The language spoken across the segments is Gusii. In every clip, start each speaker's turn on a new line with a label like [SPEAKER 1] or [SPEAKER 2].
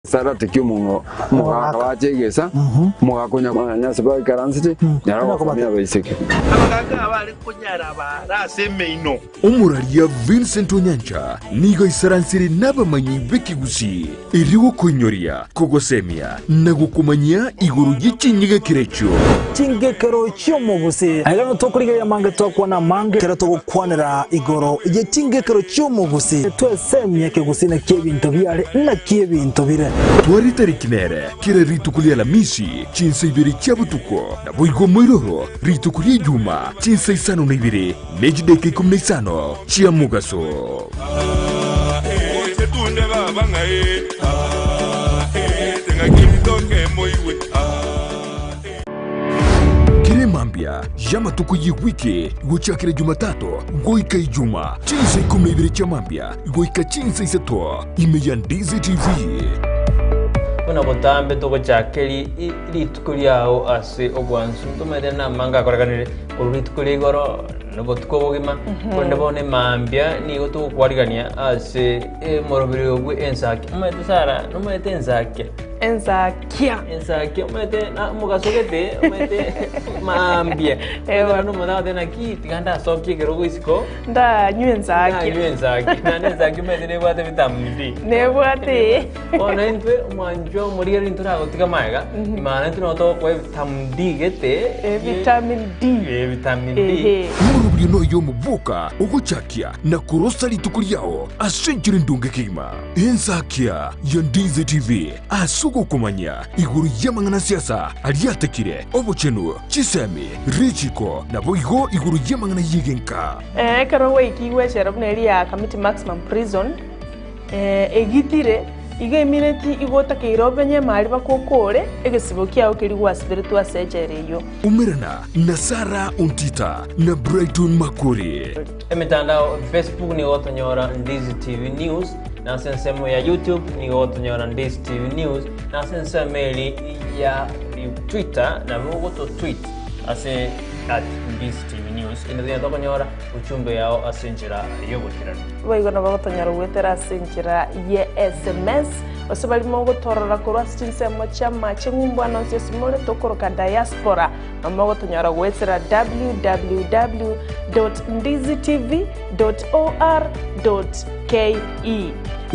[SPEAKER 1] Sara tikia omogaka bache egesa, omogaka onya komanya ase baikaransete, nere ogokomia abaiseke.
[SPEAKER 2] Abagaaka abare konyara abaare ase emeino.
[SPEAKER 3] Omoraria Vincent Onyancha nigo aisaransire nabamanyi b'ekegusii erio gokoinyoria, kogosemia na gokomanyia igoro ye chinyegekero echio.
[SPEAKER 4] Chingekero chi'omogusii. Aiga nigo tokorigereria amange twakwana amange ekero togokwanera igoro ye chingekero chi'omogusii. Twesemie ekegusii naki ebinto biare naki ebinto bire.
[SPEAKER 3] Tware tariki nere kera rituko ria Alamisi chinsa ibere chia botuko, naboigo moiroro rituko ria Ijuma chinsa isano na ibere ne chidaeka ikomi na isano chia mogaso. Kera emambia y'amatuko y'ewiki gochakera Jumatatu goika Ijuma, chinsa ikomi na ibere chia mambia goika chinsa isato, ime ya Ndizi TV.
[SPEAKER 5] Buna botambe togochaka rituko riao ase obwansu, ntomaete namange akorekanire korwa rituko ria igoro na obotuko obogima, korende bono emambia nigo togokwarigania ase emoroberi obwe ensaki. Omanyete Sarah, nomanyete ensakia?
[SPEAKER 6] Ensakia.
[SPEAKER 5] Ensakia omanyete na omogaso gete, omanyete maambia.
[SPEAKER 6] Ewa.
[SPEAKER 5] Omanyete omonto agoteba naki tiga ndasokie ekerogo isiko,
[SPEAKER 6] Ndanywe ensakia.
[SPEAKER 5] ndanywe ensakia. Naende ensakia omanyete nebwate vitamin D.
[SPEAKER 6] Nebwate.
[SPEAKER 5] Bono intwe omwanchwa omorigereria ntoragotiga magega, maana intwe nabo togokoa evitamin D gete.
[SPEAKER 6] Eh, vitamin D.
[SPEAKER 5] Eh, vitamin D.
[SPEAKER 6] Ehe.
[SPEAKER 3] Omoroberio noyo omoboka ogochakia na korosa rituko riao ase enchera endonge kegima. Ensakia ya Ndizi TV ase ogokomanya igoro y'amang'ana a siasa aria atakire, obochenu, chisemi, richiko, naboigo igoro y'amang'ana y'egenka.
[SPEAKER 6] Ekero gwaikigwe echela buna eria ya Kamiti Maximum Prison, egitire, igo emineti igo otakeire obenye emari bakokore egesibo kiao keria gwasiberetwe ase echela eyio.
[SPEAKER 3] Umerana na Sarah Ontita na Brighton Makori.
[SPEAKER 5] Emetandao Facebook nigo gotonyora Ndizi TV News, na ase ensemo ya YouTube nigo gotonyora Ndizi TV News, na ase ensemo eri ya Twitter nabo ogoto tweet ase at Ndizi TV News. Inde tonya tokonyora uchumbe yao ase enchera y'obotirani.
[SPEAKER 6] Boigo nabo gotonyora goetera ase enchera ye sms, gose baria mogotorora korwa ase chinsemo chi'amache ng'umbu ande onsi ase more tokoroka diaspora, nabo mogotonyora goetera www dot ndizitv dot or dot ke.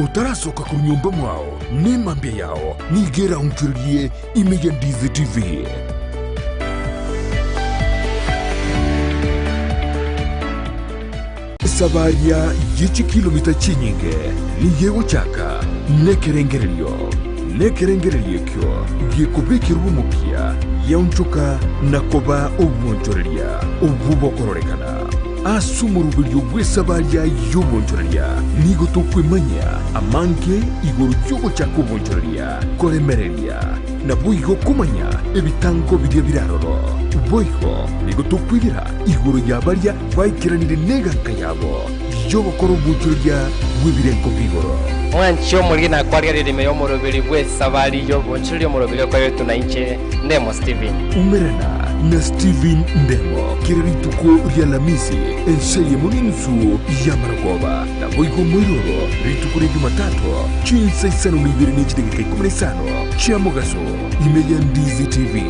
[SPEAKER 3] Otarasoka korwa nyomba mwao, nemambia yao nigo eraonchorerie ime ya Ndizi TV. Esabaria ye chikilomita chinyinge nigo egochaka nekerengererio, nekerengererio ekio gekobekerwa omokia giaonchoka na koba obwonchoreria obwo bokororekana. Ase omoroberio bw'esabaria y'obwonchoreria nigo tokwemanyia amange igoro y'ogochaka obwonchoreria, koremereria, naboigo komanya ebitango biria bire aroro. Boigo nigo tokwegera igoro ya baria Baikeranire neganka yabo y'ogokora obwochoria bw'ebirengo bi'igoro.
[SPEAKER 7] Mwanche omoriri nakwarigereria ime y'omoroberi bw'esabari y'obonchoreria omoroberi okoretwe nainche Ndemo Stephen.
[SPEAKER 3] Umerana na Stephen Ndemo kera rituko ri'Alamisi ense eyemo n'enusu y'amarogoba, naboigo moiroro rituko ria Jumatatu chinsa isano na ibere ne chidakika ikomi na isano chia mogaso ime ya Ndizi TV.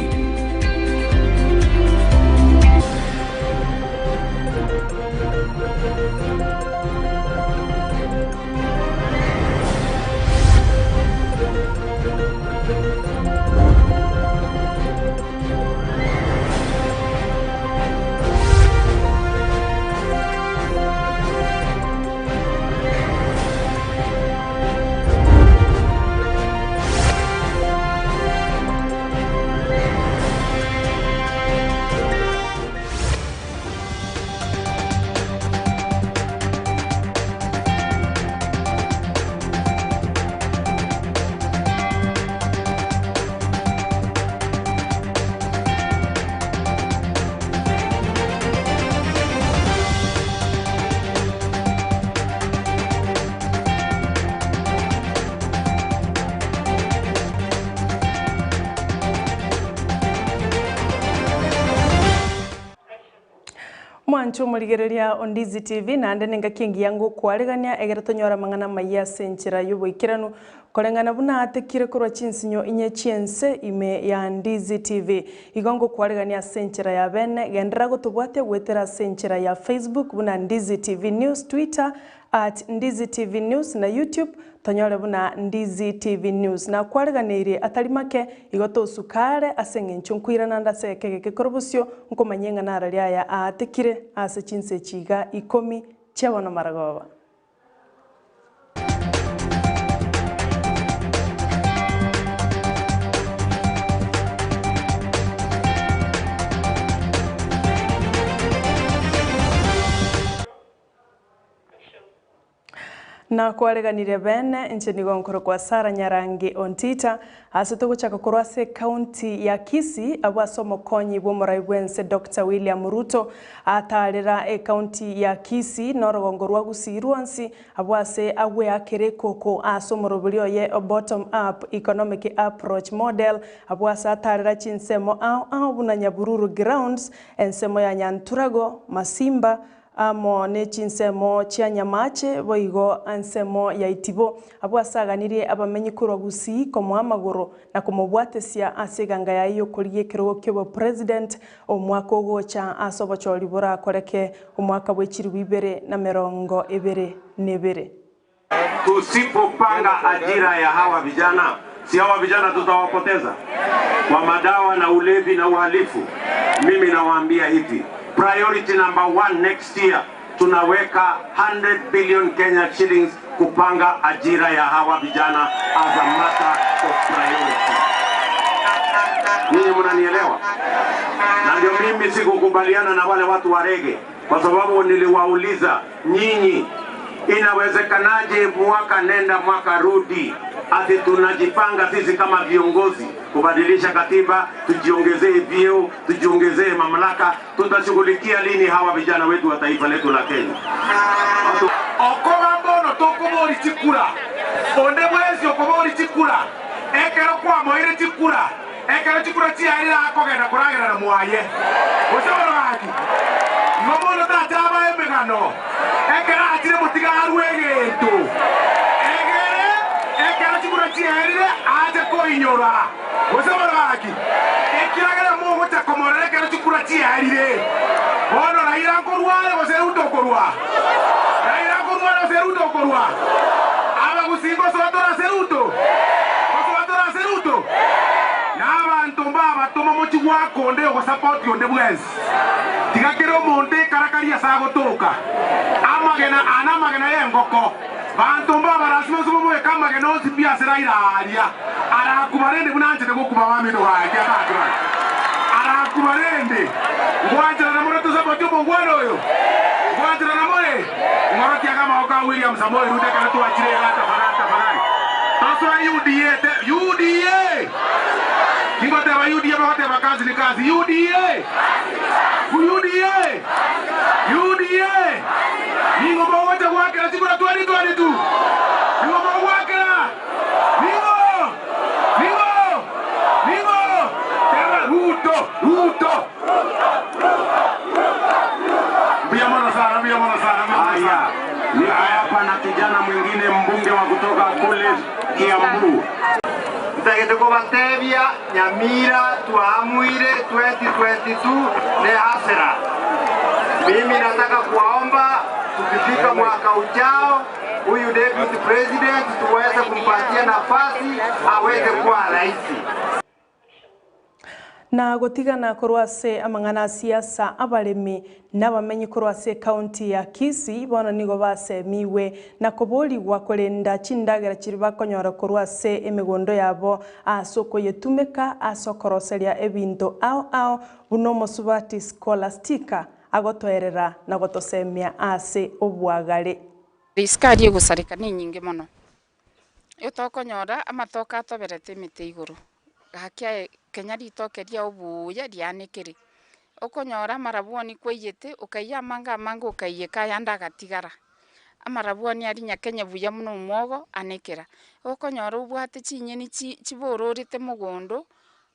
[SPEAKER 6] Omwancho omorigereria o Ndizi TV naende nengaki engiya ngokwaregania egere tonyore amang'ana amayia ase enchera y'oboikeranu koreng'ana buna atekire korwa chinsinyo inye chi'ense ime ya Ndizi TV. Igo ngokwaregania ase enchera ya bene, genderera gotobwatia goetera ase enchera ya Facebook buna Ndizi TV News, Twitter at Ndizi TV News na YouTube tonyore buna Ndizi TV News. Nakwareganeirie atari make, igo tosuka are ase eng'encho nkoirana ande ase egeka egeke korwa bosio, nkomanyie ng'a narari aya aatekire ase chinsa echi iga ikomi chia bono maragoba. Nakwareganire bene, inche nigo nkorokwa Sarah Nyarangi Ontita, ase togochaka korwa ase ecounty ya Kisii, abwo ase omokonyi bw'omorai bw'ense Doctor William Ruto atarera ecounty ya Kisii na orogongo rwa Gusii rwonsi, abwo ase agweakera ekoko ase omoroberi oye o Bottom Up Economic Approach Model, abwo ase atarera chinsemo ao ao buna Nyabururu Grounds, ensemo ya Nyanturago, Masimba, Amo ne chinsemo chia Nyamache, boigo ensemo ya Itibo, abwo asaganirie abamenyi korwa Gusii komoa amagoro na komobwatesia ase eganga yaye y'okorigia ekerogo ki'obopresident omwaka ogocha ase obochori borakoreke omwaka bwe chilifu ibere na merongo ebere nebere.
[SPEAKER 8] Tusipopanga ajira ya hawa vijana, si hawa vijana tutawapoteza kwa madawa na ulevi na uhalifu. Mimi nawaambia hivi, priority number one next year tunaweka 100 billion Kenya shillings kupanga ajira ya hawa vijana as a matter of priority. Ninyi mnanielewa? Na ndio mimi sikukubaliana na wale watu wa rege, kwa sababu niliwauliza nyinyi, inawezekanaje mwaka nenda mwaka rudi, ati tunajipanga sisi kama viongozi kubadilisha katiba, tujiongezee vyeo, tujiongezee mamlaka, tutashughulikia lini hawa vijana wetu wa taifa letu la Kenya? Watu
[SPEAKER 9] okoba mbono tokobori chikura onde bwensi okobori chikura ekero kwamoire chikura ekero chikura chiarire akogenda koragera na mwaye gose gaki igo mono tachaba emegano ekero achire motiga arwe egento egere ekero chikura chiarire ache koinyora gose gaki ekiagera mogocha komorera ekero chikura chiarire bono Raila nkorware gose Ruto okorwa Raila nkorware gose Ruto okorwa abagusingo sotora ase Ruto gosotora ase Ruto na abanto mbabatoma mochigwakonde ogosapoti onde bwensi tigakere omonto ekarakari ase agotoka amagena ana amagena y'engoko banto mbabarasima ase momoeka amagena onsi pi ase Raila aria arakubarende buna nchete gokuba bamino gake atakibare arakubarende ngwanchera na more tusapoti omongwana oyo ngwanchera na more ng'orokiaga amagoko a William Samoei Ruto ekero twachire iga tafadhali tafadhali tosoe UDA te UDA kingoteba UDA bagoteba kazi ni kazi UDA UDA UDA ningo mogocha gwakera chikura 2022 ningo mogwakera ningo ningo ningo teba Ruto Ruto mbia mono sana mbia mono sana mbia mono
[SPEAKER 8] Haya,
[SPEAKER 9] sana.
[SPEAKER 8] niko hapa na kijana mwingine mbunge wa kutoka kule Kiambu.
[SPEAKER 2] Ntagete kubatebia Nyamira tuamuire 2022 ne hasira. Mimi nataka kuwaomba tukifika mwaka ujao huyu deputy president tuweze kumpatia nafasi aweze kuwa rais.
[SPEAKER 6] Na gotigana korwa ase amang'ana a siasa abaremi n'abamenyi korwa ase ekaunti ya Kisii bono nigo basemiwe na koborigwa korenda chindagera chiri bakonyora korwa ase emigondo yabo ase okoyetumeka ase okoroseria ebinto ao ao buna omosubati Scholastica agotoerera na gotosemia ase obwagare.
[SPEAKER 10] Isikari egosareka ni enyinge mono, etokonyora amatoke atoberete emete igoro, gaki aye kenya ritoke ria obuya rianekere, okonyora amarabwoni kwaiyete, okaiya amange amange okaiyeka ayande agatigara, amarabwoni aria nyakenya buya buna omwogo anekera, okonyora obwate chinyeni chi chibororete mogondo,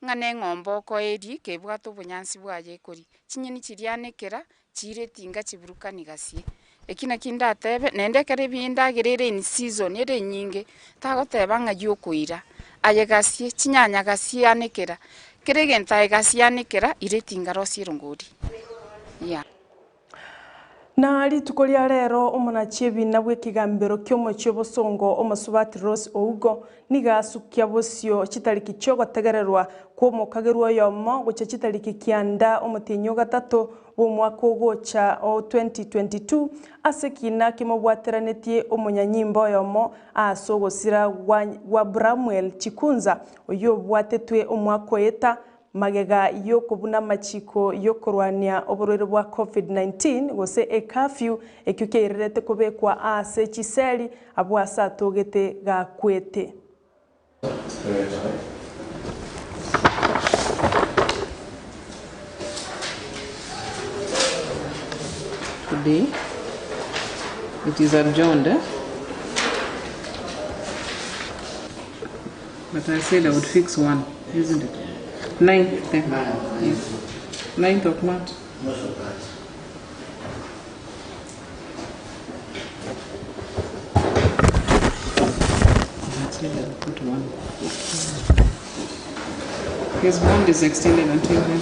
[SPEAKER 10] ng'a na eng'ombe okoeria kebwate obonyansi bwaye ekoria, chinyeni chiria anekera. Chiire etinga chiburukani gasie. Eki naki ndatebe, naende ekero ebindagera ere in season ere enyinge, tagoteba ng'ai okoira, aye gasie, chinyanya gasie anekera, kera egento aye gasie anekera, ira etinga rosia erongori, yeah.
[SPEAKER 6] Na rituko ria rero omonachi ebina bw'ekegambero ki'omochie obosongo omosubati Rose Ougo nigo asukia bosio chitariki chi'ogotegererwa kw'omokagerwa oyomo gochia chitariki kianda omotienyi ogatato bw'omwaka ogocha o 2022 ase ekina kimobwateranetie omonyanyimbo oyomo ase ogosira gwa Bramwel Chikunza oyio obwatetwe omwaka oeta Magega y'okobuna amachiko y'okorwania oborwaire bwa Covid-19 gose ecurfew, ekio kiairerete kobekwa aase chiseli abwo ase atogete gakwete.
[SPEAKER 11] Today it is adjourned eh? But I said I would fix one, isn't it? Ninth then. Yes. Ninth of March. I said I would put one. His bond is extended until then.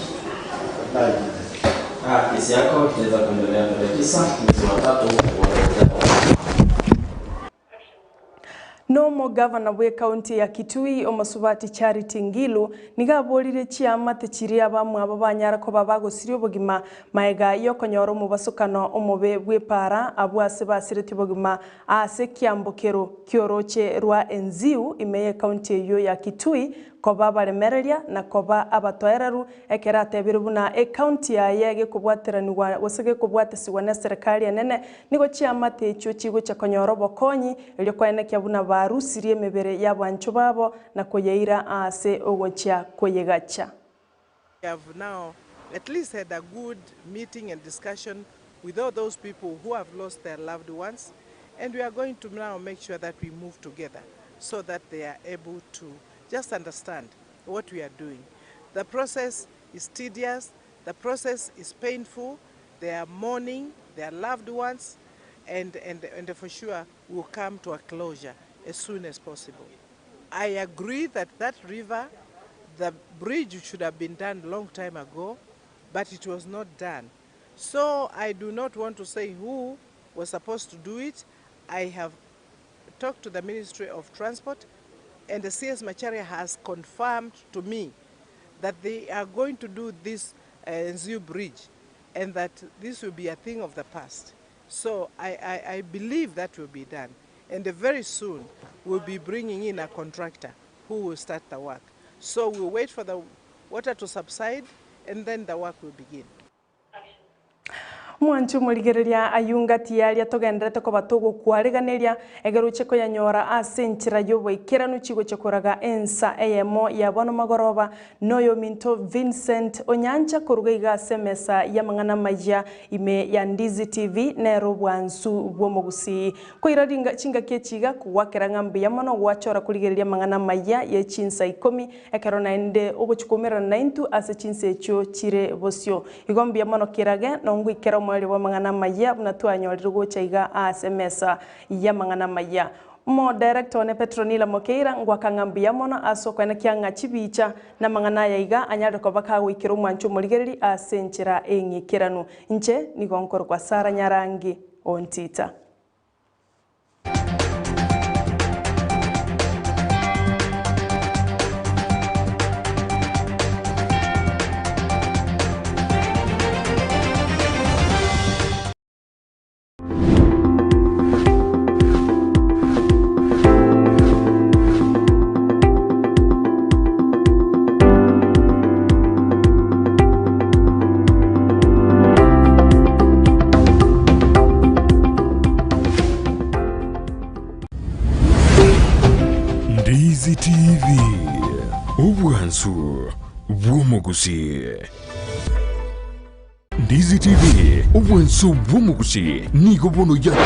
[SPEAKER 12] Ah, kesi yako itaweza kuendelea tarehe 9 mwezi wa tatu wa
[SPEAKER 6] Nomogavana bw'ekaunti ya Kitui, Omosubati Charity Ngilu, nigo aborire chiamate chiria abamwabo banyara koba bagosiria obogima magega y'okonyora omobasokano omobe bw'epaara abwo ase basiretie obogima aase ekiambokero ki'orooche rwa Enziu ime y'ekaunti eyio ya Kitui koba abaremereria na koba abatoereru Ekero atebire buna ekaunti yaye gekobwateranigwa gose gekobwatesigwa neserekari enene, nigo chiamate echio chigochia konyora obokonyi, erio koenekia buna barusirie emebere y'abanchwa babo na koyeira aase ogochia koyegacha.
[SPEAKER 13] We have now at least had a good meeting and discussion with all those people who have lost their loved ones and we are going to now make sure that we move together so that they are able to just understand what we are doing. The process is tedious, the process is painful, they are mourning their loved ones and, and, and for sure will come to a closure as soon as possible. I agree that that river, the bridge should have been done long time ago, but it was not done. So I do not want to say who was supposed to do it. I have talked to the Ministry of Transport and the CS Macharia has confirmed to me that they are going to do this uh, Nziu Bridge and that this will be a thing of the past. So I, I, I believe that will be done. And very soon we'll be bringing in a contractor who will start the work. So we'll wait for the water to subside and then the work will begin.
[SPEAKER 6] Mwanche omorigereria ayio ngati y'aria togendererete koba togokwariganeria, ekero oche koyanyora ase enchera y'oboikeranu chigochia koraga ensa eyemo ya bono magoroba, noyominto Vincent Onyancha koruga iga ase emesa y'amang'ana amayia ime ya Ndizi TV nere obwansu bw'omogusii. Koira ringa chingaki echi iga kogwakera ng'a mbuya mono gwachora korigereria amang'ana amayia ye chinsa ikomi Ekero naende ogochia koumerana naintwe ase chinsa echio chire bosio. Igo mbuya mono kerage nongoikera omoerio bw'amang'ana amayia buna twanyorire gocha iga aase emesa y'amang'ana amayia. Omo-director one Petronila Mokeira ngwaka ng'a mbuya mono ase okoenekia ng'a chibicha namang'ana aya iga anyarire koba kagoikera omwancho omorigereri ase enchera eng'ikeranu. Inche nigo nkorokwa Sarah Nyarangi Ontita.
[SPEAKER 3] Ndizi TV, obwansu bw'omogusii. Ndizi TV, obwansu bw'omogusii nigo bono ya.